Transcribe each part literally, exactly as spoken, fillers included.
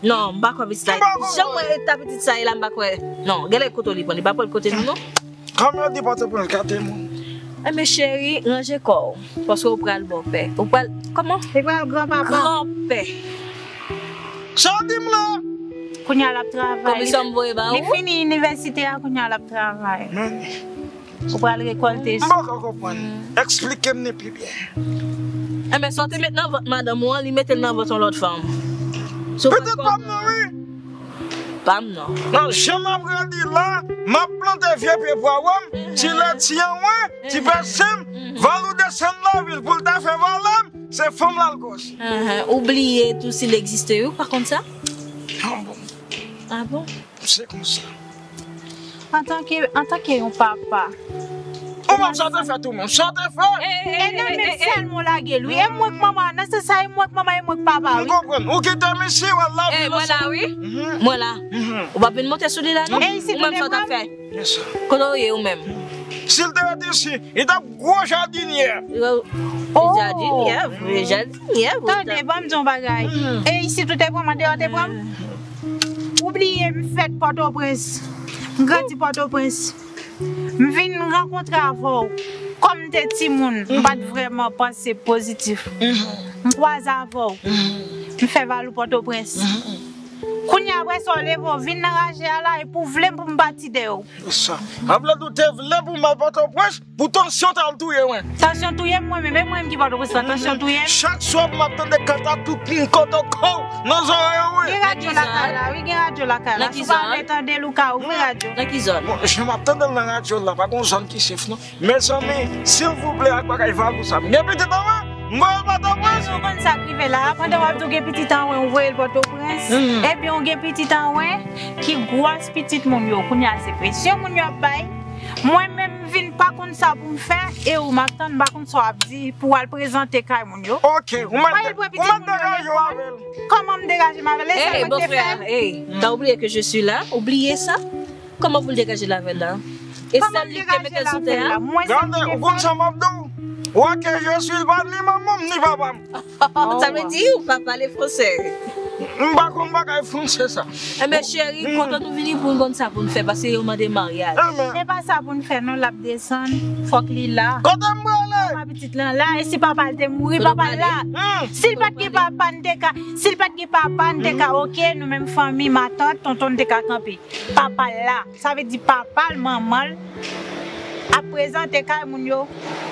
Non, m pa kwè pitit sa. Jan mwen eta pitit sa ye la, m pa kwè. Non, genlè kote li pran, li pa pran kote nou non. Kòm yo di Pòtoprens gate moun. Enben cheri, ranje kò w, paske ou pral bòpè. Ou pral, kòman? Li pral granpapa. Granpè. Sa w di m la? Kounye a l ap travay. Komisyon m voye ba ou. Li fini inivèsite a, kounye a l ap travay. Ou pral rekòlte. M poko konprann. Eksplike m li pi byen. Enben sa w te met nan vant madanm ou an, li mete l nan vant yon lòt fanm. Petèt pa m nan wi. Pa m nan. Nan jan m ap redi la, m ap plante vye pye pwawo m, ti leti an mwen, ti pèsi m, Valou desann lavil pou l ta fè vòlè m, se fanm la l koz. Ou bliye tou si l egziste wi, ou pa konn sa? Ah bon. Se konsa. Antanke antanke yon papa. Ou menm sa w te fè tou menm, sa w te fè. E nan men sèl mwen lage l wi. E mwen k manman, nan sans sa e mwen k manman e mwen k papa wi. M konprann. Ou kite m isi, w al lavi. Mwen la wi. Mwen la. Ou p ap vin monte sou li la non. Ou menm sa w t ap fè. Kote w ye ou menm? Si l te ret isi, li t ap gwo jadinyè. Jadinyè vre, jadinyè vre. Tande, ban m di w yon bagay. E isit ou te pran m, andeyò te pran m? Ou bliye m fèt Pòtoprens. M grandi Pòtoprens. M vin rankontre avè w. Kòm m te timoun, m pa t vrèman panse pozitif. M kwaze avè w. M fè Valou Pòtoprens. Kounye a apre sa w leve w vin nan raje a la epi w vle m pou m pati dèyè w. Sa. Anplis ou te vle pou m al Pòtoprens pou tansyon t al touye mwen. Tansyon touye m mwen menm, e mwen menm ki Pòtoprens la, tansyon touye m. Chak swa m ap tande kanta tout moun kotokow nan zòrèy ou wi. Gen radyo lakay la, wi, gen radyo lakay la. Si w pa vle tande l ou ka ouvri radyo. Nan ki zòn? Bon, jan m ap tande l nan radyo la, pa gon zòn ki sef non. Mezanmi, silvouplè ak bagay Valou sa. M gen pitit anwen, m voye l Pòtoprens. Ou konn sa k rive la, pandan w ap di w gen pitit anwen, ou voye l Pòtoprens. Ebyen, ou gen pitit anwen ki gwòs pitit moun yo. Kounye a se presyon moun yo ap bay. Mwen menm m vin pa konn sa pou m fè, e ou m ap tann m pa konn sa w ap di pou w al prezante kay moun yo. Ok, ou mèt degaje w avè l. Kòman m degaje m avè l? E sa mwen te fè. Ey, t'as oublié que je suis là? Ou bliye sa? Kòman pou l degaje l avè l la? E sèl li k te mete l sou tè a? Gade, ou konn sa m ap di w? Ou wè ke je suis l pa ni manman m ni papa m. Sa vle di ou pa pale fransè? M pa konn bagay fransè sa. Enben cheri, kontan nou vini pou n konn sa pou n fè, paske yo mande maryaj. Se pa sa pou n fè non, l ap desann, fòk li la. Kote m prale? Papa pitit lan la, e si papa l te mouri, papa l la. Si l pa t gen papa, n te ka, si l pa t gen papa, n te ka, oke, nou menm fanmi, matant, tonton, n te ka kanpe. Papa l la. Sa vle di papa l, manman l ap prezante kay moun yo.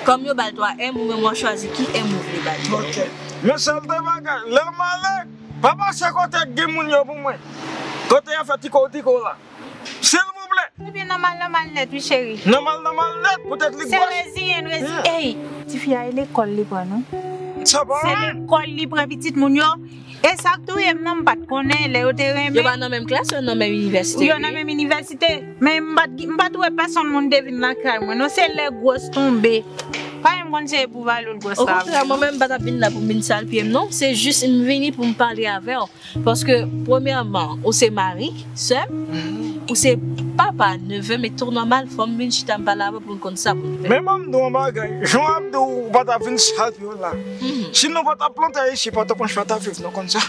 Kòm yo ba l twa M, ou menm w a chwazi ki M ou vle ba l. Ok. Men sèl de bagay, lè m ale, pa pase kote k gen moun yo pou mwen. Kote y ap fè tikow tikow la. Silvouplè. Ebyen nòmal nòmal nèt wi cheri. Nòmal nòmal nèt poutèt li gwòs. Se reziyen n reziyen. Ey, tifi a e lekòl li pran non. Se lekòl li pran pitit moun yo. E sa k touye m nan, m pa t konnen lè yo te renmen. Yo pa nan menm klas, yo nan menm inivèsite. Yo nan menm inivèsite. Men m pa t, m pa t wè pèsonn moun te vin lakay mwen non, se lè gwòs tonbe. Pa menm konn se pou Valou l gwòs la. Okontrè, mwen menm m pa t ap vin la pou m vin sal pye m non, se jis m vini pou m pale avè w. Paske premyèman, ou se mari sè m, ou se papa neve m, e tou nòmal fò m vin chita m pale avè w pou n konn sa pou n fè. Men ban m di w yon bagay, jan w ap di w ou pa t ap vin sal pye w la. Si nou pa t ap plante isi, Pòtoprens pa t ap viv, nou konn sa.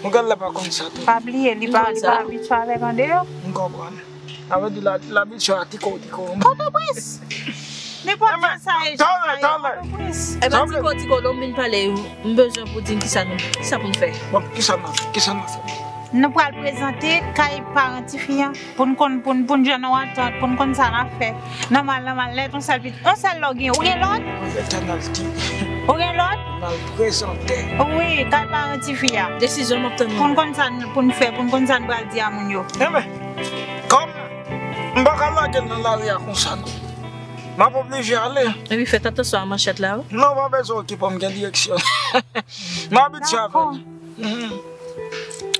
Ou gade l pa konn sa tou. Pa bliye, li pa, li pa abitye avèk andeyò. M konprann. Sa vle di l abitye a tikow tikow. Pòtoprens! Nenpòt jan sa ye, jan sa ye, Pòtoprens. Epa tikow tikow, lè w vin pale, m bezwen pou di m kisa nou, kisa pou n fè. Bon, kisa n ap fè, kisa n ap fè? Nou pral prezante kay paran tifi an. Pou n konn, pou n, pou n jwenn yon antant, pou n konn sa n ap fè. Nòmal, nòmal, lè yon sèl pitit, yon sèl lè w gen, ou gen lòt? Etènèl ti. Ou gen lòt? N al prezante. Wi, kay paran tifi a. Desizyon m ap tann. Pou n konn sa n, pou n fè, pou n konn sa n pral di a moun yo. Enben, kòm m pa ka lage l nan lari a konsa non. M ap oblije ale. Epi fèt atansyon a manchèt la wi. Non, pa bezwen okipe w, m gen direksyon. M abitye avè l.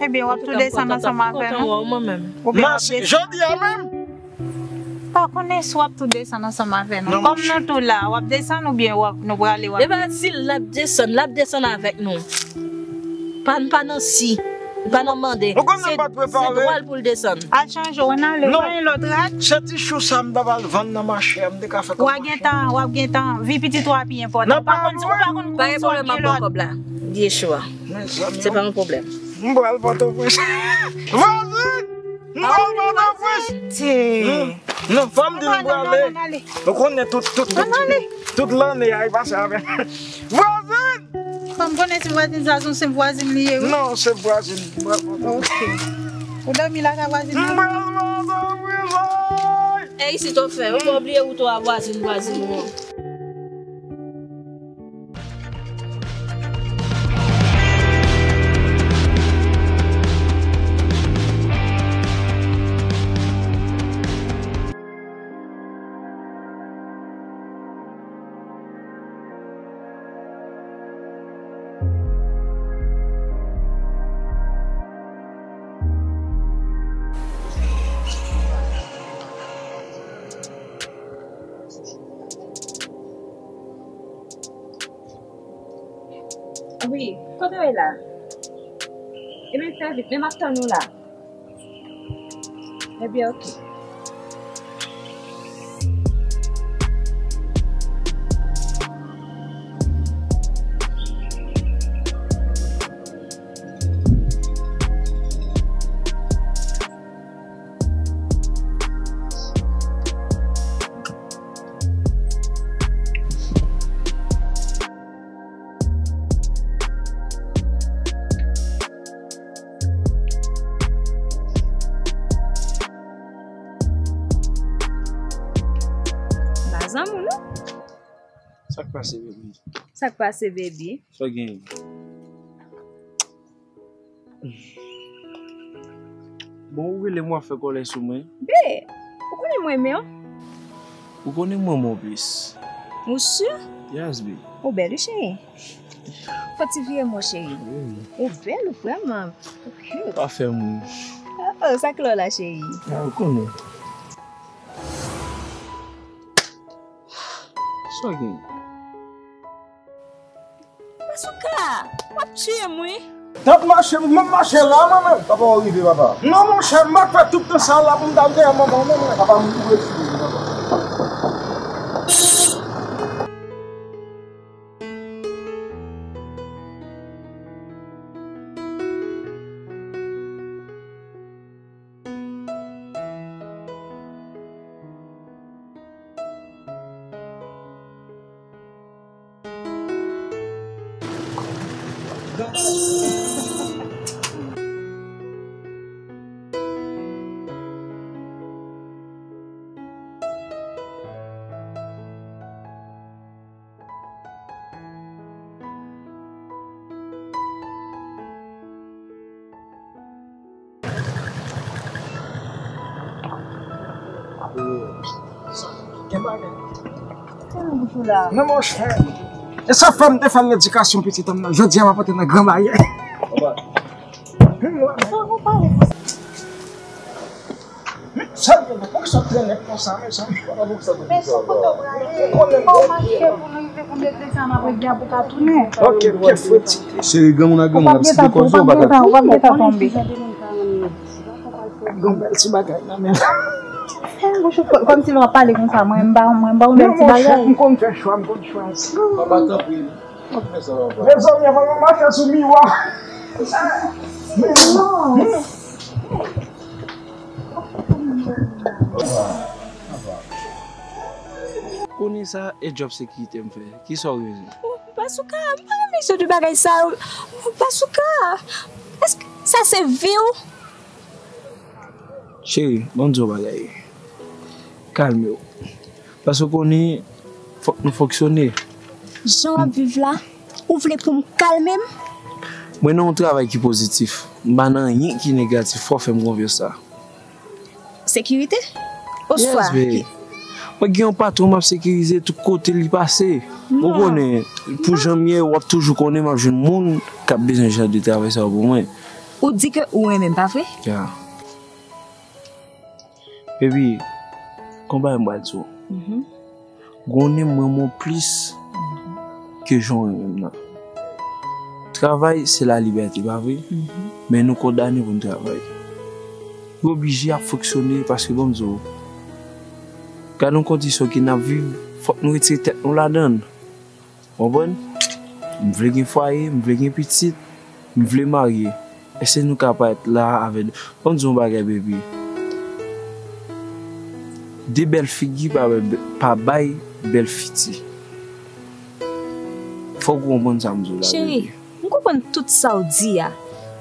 Ebyen, w ap tou desann ansanm avè nou? Oubyen w ap desann? Jodi a menm? M pa konnen si w ap tou desann ansanm avè nou. Kòm nou tou la, w ap desann oubyen w ap, nou prale, w ap. Epa si l ap desann, l ap desann avèk nou. Pa, n pa nan si, n pa nan mande. Se dwa l pou l desann. Al chanje w, ann ale, w pa gen lòt rad. Se ti chou sa m ta pral vann nan mache a, m te ka fè kòb. W a gen tan, w ap gen tan. Vi pitit ou a pi enpòtan. Ou pa konn si w pa konn pou w gen lòt. Pa gen pwoblèm, m ap ba w kòb la. Di Yechua. Se pa yon pwoblèm. M pral Pòtoprens. Vwazin! M pral Pòtoprens! Hmm. Non, fò m di m prale. Ou konnen tout, tout, tout, tout lane a, li pase avè m. Vwazin! Fò m konnen si vwazin sa se yon senp vwazin li ye, wi. Non, se vwazin. M pral Pòtoprens. Ok. Ou dòmi lakay vwazin nan? M pral Pòtoprens, wi! E isit ou fè, ou pa bliye ou to a vwazin, vwazin ou an. Wi, kote w ye la? Ebyen, fè vit, men m ap tann ou la. Ebyen, oke. Ba zanmi w non. Sa k pase, baby? Sa k pase, baby? Sa w gen? Bon, ou rele m w ap fè kòlè sou mwen. Be, ou konnen mwen renmen w. Ou konnen mwen renmen w plis. Ou si? Yes, baby. Ou bèl, wi, cheri. Fò ti vire mwen, cheri. Wi. Ou bèl, ou vrèman. Ou cute. Pa fè m ri. Oh, sa k lè w la, cheri? Ah, ou konnen. Sa w gen? Bazouka, w ap tiye m, wi. N ap mache, m ap mache la, mwen menm. Papa, w rive, papa. Non, monchè, m pa t fè tout tan sa la pou m ta al dèyè manman w, non, mwen. Papa, m retire, papa. Gen bagay. Fèmen bouch ou la. Non, monchè. E sa fè m te fè l ledikasyon pitit an m nan. Jodi a, m ap antre nan gran bagay. Sa ou pale konsa? Sa gen la, poukisa w trennen konsa, mezanmi? Men sou kote w prale? Fò w mache pou nou rive pou nou deplase, n ap regle a pou w ka tounen. Ok, ok, frè ti. Cheri, granmoun ak granmoun ap site kòz yo, ou pa ka. Ou p ap gentan tonbe. Gon bèl ti bagay nan men l. Fèmen bouch ou, kòmsi lè w ap pale konsa, mwen, m pa, mwen, m pa yon bèl ti bagay. Non, monchè, m konn fè chwa, m konn chwazi. Papa, tanpri. Mezanmi, avan nou mache sou miwa. Kounye sa, e djòb sekirite m fè. Kisa w bezwen? Bazouka, m pa renmen jan de bagay sa yo. Bazouka, èske sa se vi w? Cheri, ban m di w yon bagay. Kalme w. Paske w konnen, fòk nou fonksyone. Jan w ap viv la, ou vle pou m kalme m? Mwen nan yon travay ki pozitif. M pa nan anyen ki negatif. Fò w fè m konfyans la. Sekirite? Oswa... Yes, babe. Mwen gen yon patwon m ap sekirize tout kote li pase. Ou konnen, pou jan m ye, w ap toujou konnen m ap jwenn moun k ap bezwen jan de travay sa yo pou mwen. Ou di ke ou renmen m, pa vre? Ya. Baby, gon bagay m pral di w. Mhm. Gon nèg mwen renmen w plis ke jan w renmen m nan. Travay, se lalibète, pa vre? Mhm. Men nou kondane pou n travay. Nou oblije ap fonksyone paske, ban m di w, gade yon kondisyon ke n ap viv, fòk nou retire tèt nou ladan l. Ou konprann? M vle gen fwaye, m vle gen pitit, m vle marye. Èske nou ka parèt la avè de, ban m di yon bagay, baby. De bèl figi pa, pa bay bèl fiti. Fòk ou konprann sa m di w la, baby. Cheri, m konprann tout sa w di a.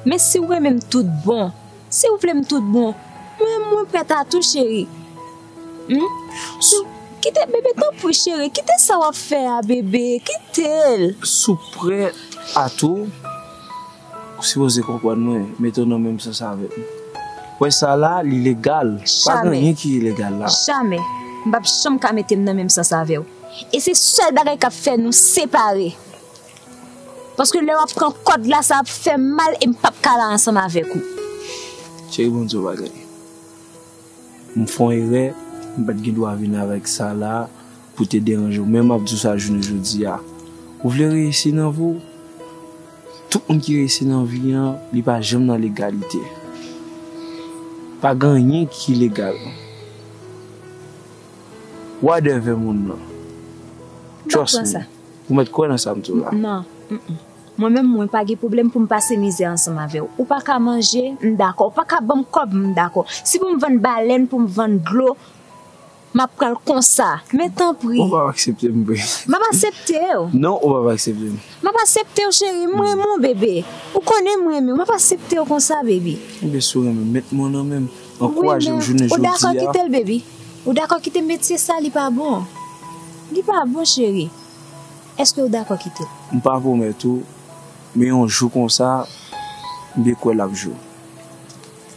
Men si w renmen m tout bon, si w vle m tout bon, mwen, mwen prèt a tou, cheri. Hmm? Kite, bebe, tanpri, cheri, kite sa w ap fè a, bebe, kite l. Si w prèt a tou, ou sipoze konprann mwen, mete w nan menm sans avè m. Wè sa la, li legal. Pa gen anyen ki ilegal la. Jamè. M p ap janm ka mete m nan menm sans avè w. E se sèl bagay k ap fè nou separe. Paske lè w ap pran kòd la, sa ap fè m mal e m p ap ka la ansanm avèk ou. Cheri, ban m di w bagay. M fè yon erè, m pa t gen dwa vin avèk sa la pou te deranje w. Men m ap di w sa jounen jodi a. Ou vle reyisi nan vi w? Tout moun ki reyisi nan vi an, li pa janm nan legalite. Pa gen anyen ki legal. Whatever moun nan. Trust me. Ou mèt kwè nan sa m di w la. Non. Mm-mm. Mwen menm, mwen pa gen pwoblèm pou m pase mizè ansanm avè w. Ou pa ka manje, m dakò. Ou pa ka ban m kòb, m dakò. Si pou m vann balèn, pou m vann dlo, m ap pran l konsa. Men tanpri. Ou p ap aksepte m vre. M ap aksepte w. Non, ou p ap aksepte m. M ap aksepte w, cheri. M renmen w, bebe. Ou konnen m renmen w. M ap aksepte w konsa, baby. Ebyen, si w renmen m, met mwen nan men m. Ankouraje m jounen jodi a. Ou dakò kite l, baby? Ou dakò kite m? Metye sa, li pa bon. Li pa bon, cheri. Èske w dakò kite l? M pa pwomèt ou, men yon jou konsa, m byen kwè l ap jou.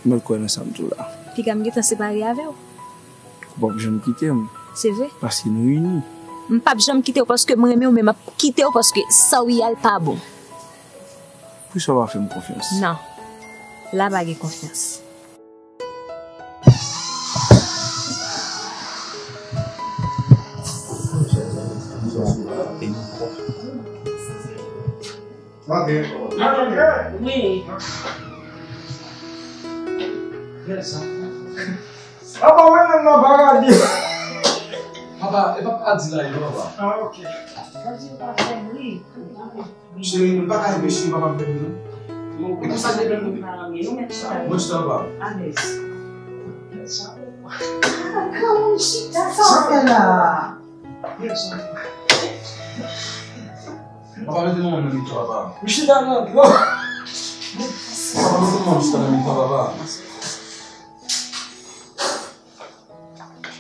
M mèt kwè nan sa m di w la. Piga m gentan separe avè w. Ou p ap janm kite m. Se vre? Paske nou ini. M p ap janm kite w paske m renmen w, men m ap kite w paske sa w ye a l pa bon. Poukisa w pa fè m konfyans? Non. La pa gen konfyans. Wi. Apa wè nèg nan paradi? Papa, e papa di la yo, papa. Ah, ok. Cheri, nou pa ka reflechi, papa m fè nou. E konsa te fè nou. Mwen chita, papa. Alèz. Sa fè la. Papa, mete manman nan mitan, papa. Mwen chita nan dlo. Papa, mete manman chita nan mitan, papa.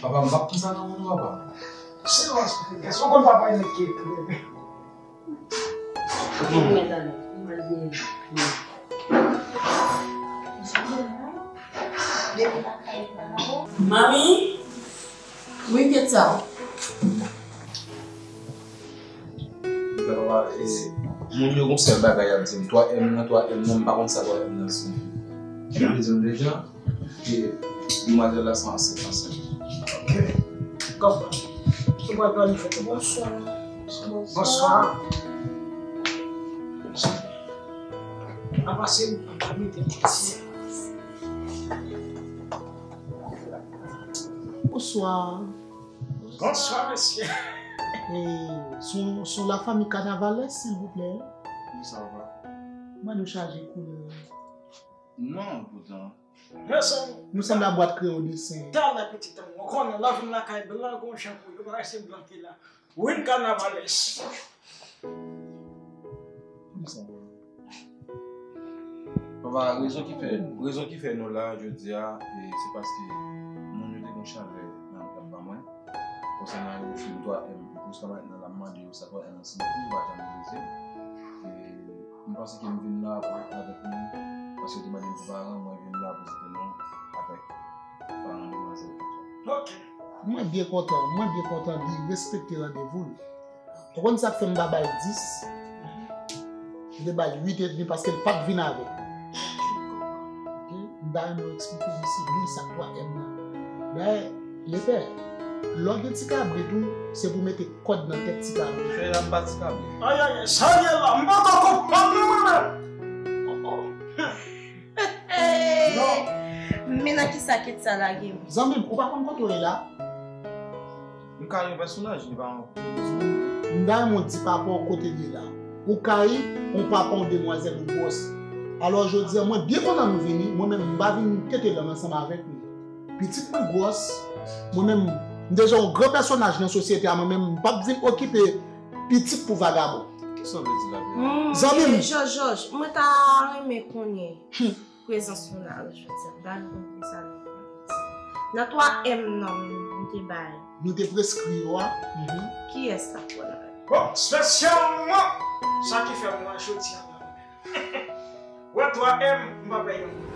Papa, m p ap pran sa nan men w, papa. Se yon esplikasyon, konn papa nèt ki ekri. Manmi? Wi, kèt sa. Papa, e, moun yo gon sèl bagay y ap di m, twa M nan, twa M nan, m pa konn sa twa M nan siyifi. Yo te di m deja. E demwazèl la se ansent, ansent. Ok. Kòman? Ou pral planifye tou. Bonswa. Bonswa. Bonswa. Apa se m pa mete pase. Bonswa. Bonswa, mesye. E, sou, sou la fanmi Carnavales, silvouplè. Wi, sa va. Mwen nou chaje koulè. Non, poutan. Mezanmi. Nou sanble a bwat kreyon desen. Talè pitit an mwen, ou konnen lè w vin lakay blan gon jan pou yo, bagay se blan ki la. Win Carnavales. Papa, rezon ki fè, rezon ki fè nou la jodi a, e, se paske moun yo te gon chalè nan kè ba mwen. Konsènan yo, fim twa M, pou sa mwen nan la mande yo sa twa M nan siyifi, m pa janm reyalize. E, M panse ke m vin la pou avèk nou, paske yo te mande m pou paran, mwen vin la pou site nou avèk paran demwazèl. Ok. Mwen byen kontan, mwen byen kontan li respekte randevou l. Ou konn sa k fè m pa ba l dis? M te ba l uit edmi paske l pa t vin avèk. Ok? M ta renmen w eksplike m se byen sa k twa M nan. Dayè, lepè, lè w gen ti kabrit ou, se pou mete kòd nan tèt ti kabrit. Frè la m pa ti kabrit. Ay, ay, ay, sa ye la, m pa ta konprann non mwen menm. Oh, oh. Non. Men nan kisa kèt sa lage m? Zanmi m, ou pa konn kote w ye la? M ka yon pèsonaj, li pa yon. M ta renmen w di papa w kote l ye la. Ou ka yon papa yon demwazèl ou gwòs. Alò, jodi a, mwen byen kontan nou vini. Mwen menm, m pa vin tete lang ansanm avèk nou. Pitit mwen gwòs. Mwen menm, m deja yon gran pèsonaj nan sosyete a. Mwen menm, m p ap vin okipe pitit pou vagabon. Kisa w vle di la, Bèna? Hmm, Zanmi m. Eh, Jòj, Jòj, mwen ta renmen konnen prezans nou la jodi a. M ta renmen konnen sa nou konnen. Nan twa M nan m te bay. Nou te preskri yo a. Mhm. Kiyès k ap pran nan? Bon, espesyalman, sa ki fè m la jodi a la. Wè twa M, m pa bay yon moun.